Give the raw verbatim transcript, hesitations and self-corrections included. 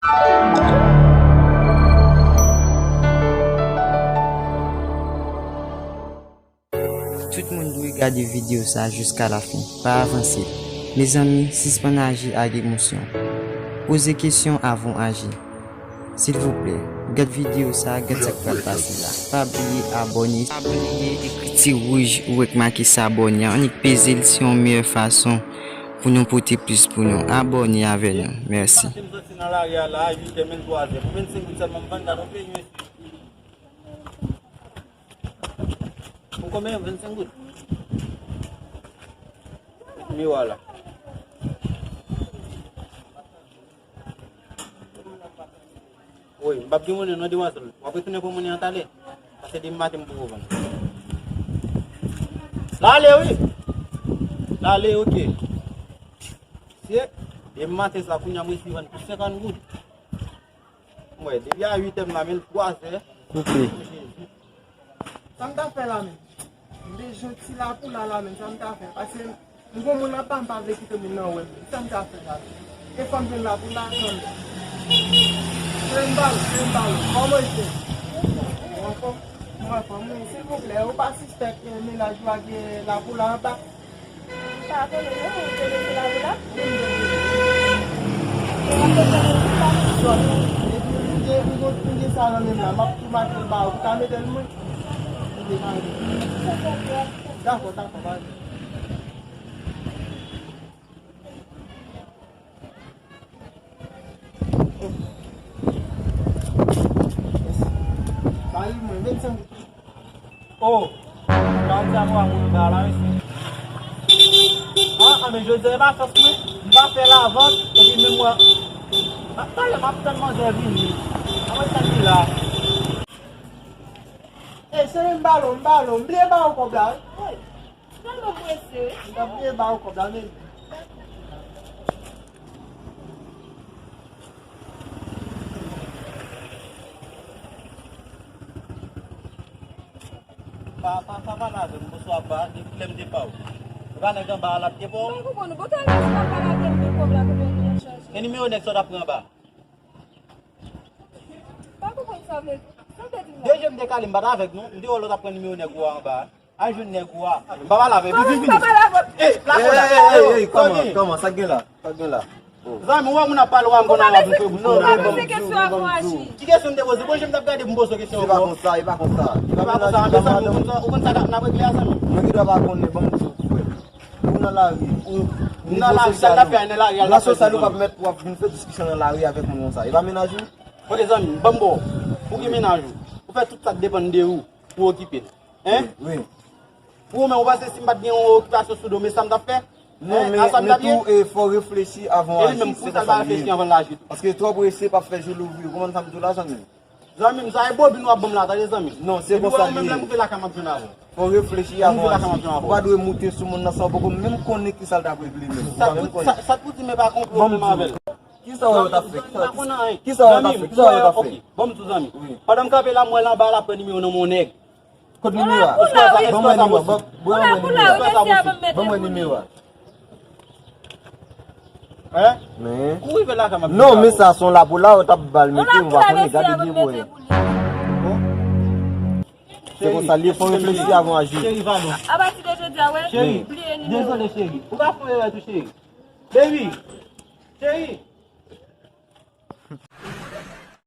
Tout moun dwe gade videyo sa jiska lafen. Pa avanse. Mezanmi, sispann aji ak emosyon. Poze kesyon avan w aji. Silvouplè, gad videyo sa, gad sa k pral pase la. Pa bliye abòne. Pa bliye ekri ti wouj ou wè k make sa abòne an. Annik peze l, se yon meyè fason pou nou pote plis pou nou. Abòne avè nou. Mèsi. Pase m soti nan lari a la, uit è, menm twa è. Pou vennsenk goud sèlman m vann, gad yon peyi, mesye. Pou konbyen? Vennsenk goud. Miwa la. Wi, m p ap gen monnen non, demwazèl. W ap retounen pran monnen an talè. Paske demen maten m poko vann. L ale wi. L ale, oke. Se demen maten sa, kounye a m resi vann pou senkant goud. Mwen, depi a uit è m la, men l twa è. Koupe. Sa m ta fè la menm? M te jwenn ti lapoula la menm, sa m ta fè? Paske m gon moun anba m pa vle kite moun nan wè m. Sa m ta fè la menm? E fò m jwenn lapoula menm. Jwenn bal, jwenn bal. Kòman w ye? Mwen anfòm, mwen anfòm wi. Silvouplè, ou pa sispèk, eh, mennaj ou a gen lapoula anba? M pa konnen non, ou te mete lapoula? Epi m gen, m gen, m gen sa nan men m la, m ap tou make l ba ou, ou ka mete l mwen? Dakò, dakò, pa gen. Ba li mwen, vennsenk goud. Oh, sa w di a twa moun ba la, mesye. Ah, ah, men jodi a, e pa fòs mwen. M pa fè lavant, epi menm mwen. Ah, talè, m ap tann manzè vini. Mwen tann li la. Ey, sere m balon, m balon. M bliye ba ou kòb la, wi. Tèlman prese, wi. M t ap bliye ba ou kòb la, men. Pa, pa, pa pale avè m, bonswa, pa, depi lè m te pa w. E pa nèg anba a l ap te pa w? M pa konprann ou. Bon, tèlman si w ap pale avè m de kòb la, kote w te chanje? E nimewo nèg sa w t ap pran anba? M pa konprann sa w vle di. Sa w vle di m la? De je m te kale, m pa t avèk nou. M te wè w lè w t ap pran nimewo nèg ou a anba a. Al jwenn nèg ou a. M pa pale avè l. Vin, vin, vin. Pa pale avè l. Ey, la, ey, la, ey, ey, ey, kòman, kòman, sa k gen la? Sa k gen la? Oh. Zanmi, ou wè moun ap pale, ou wè m konn ap vin fè bouch. Ou pa poze kesyon avan aji. Ki kesyon m te poze? Bon, je m t ap gade pou m poze w kesyon ankò. Se pa konsa, e pa konsa. E pa konsa, mezanmi, ou konn sa, ou konn sa n ap regle a, zanmi? Mwen ki dwa pa konnen, ban m di w, frè. Ou nan lari, ou nan lari, sa l t ap fè nan lari a, l t ap fè sou zòn. Nan sosyal, ou p ap mèt pou w ap vin fè diskisyon nan lari avèk moun konsa. E pa mennaj ou? Ok, zanmi, ban m ba w. Ou gen mennaj ou. Ou fè tout sa k depann de ou pou w okipe l. Hein? Wi, wi. Pou ou menm, ou panse si m pa t gen yon okipasyon sou do m, e sa m t ap fè? Non, men, men tou, e, fò w reflechi avan w aji, se konsa l ye. Paske twò prese p ap fè jou louvri. Ou konprann sa m di w la, zanmi m? Zanmi m, sa e bobin w ap ban m la, tande, zanmi. Non, se konsa l ye. Epi ou wè, ou menm lè m rive lakay m ap jwenn avè w. Fò w reflechi avan w aji. Ou pa dwe moute sou moun nan san w poko menm konnen kisa l t ap regle menm. Ou pa menm konnen. Sa, sa, sa t pou di m e pa konpwoblèm avè l. Kisa w wè yo t ap fè? Kisa, kisa w wè yo t ap fè? Kisa w wè yo t ap fè? Ban m di w, zanmi. Wi. Pandan m kanpe la, m wè l anba la pran nimewo nan men yon nèg. Kot nimewo a? Ban mwen nimewo a. Ban mwen nimewo a. Ban mwen nimewo a. Hein? Men. Kou rive lakay m ap di sa. Non, men sa se yon lapoula, yo t ap ba l mete, m pa konnen, gade byen pou wè. Bon. Se konsa l ye, fò reflechi avan w aji. Cheri, padon. Apati de jodi a, wè, bliye nimewo. Cheri, dezole, cheri. Ou pa fè erè tou, cheri. Baby. Cheri.